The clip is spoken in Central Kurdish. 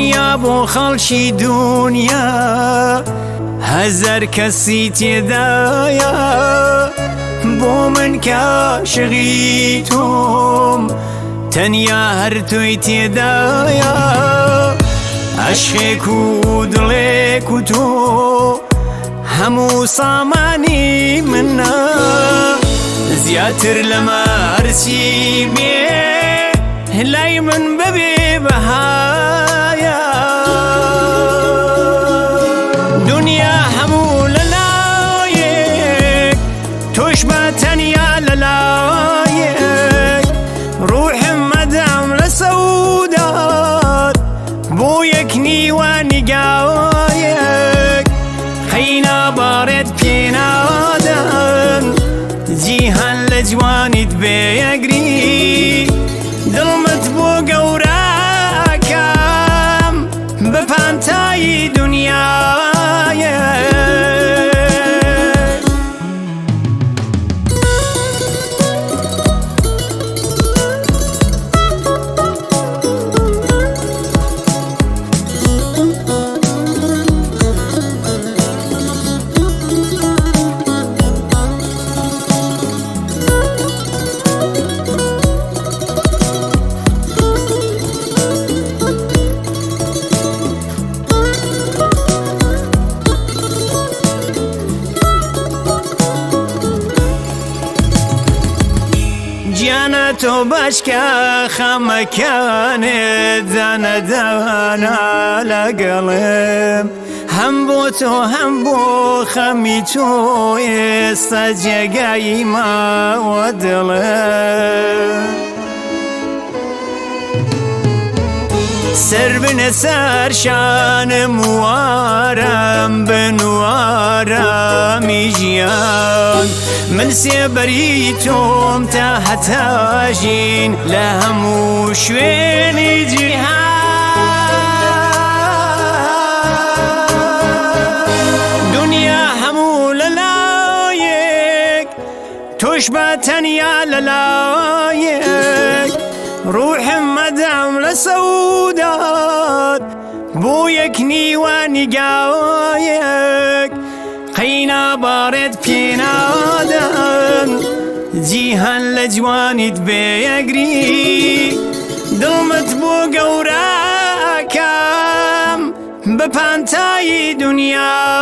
دونیا بۆ خەڵکی دونیا هەزار کەسی تێدایە بۆ من کاشغی تۆم تەنیا هەر تۆی تێدایە عەشقێک و دڵێک و تۆ هەموو سامانی منە زیاتر لەمە هەرچی بێ لای من ببێ بەهایە دنیا هەموو لەلایەک تۆش بە تەنیا لەلایەک ڕوحم مەدەم لە سەودات بۆ یەک نیوە نیگایەک قەینا باڕێت پێنادەن جیهان لە جوانیت بێگری دڵمت بۆ گەورەکەم بە پانتایی دنیایە. گیانە تۆ باشکە خەمەکانت دانە دانە لەگەڵم هەم بۆ تۆ هەم بۆ خەمی تۆ ئێستا جێگای ماوە دڵم سەر بنە سەر شانم وارم بنوارمی ژیان من سێبەری تۆم تا هەتا ژین لە هەموو شوێنی جیهان دنیا هەموو لەلایەک تۆش بە تەنیا لەلایەک ڕوحم مەدەم لە سەودات بۆ یەک نیوە نیگایەک قەینا باڕێت پێنادەن جیهان لە جوانیت بێگری دڵمت بۆ گەورەکەم بە پانتایی دنیایە.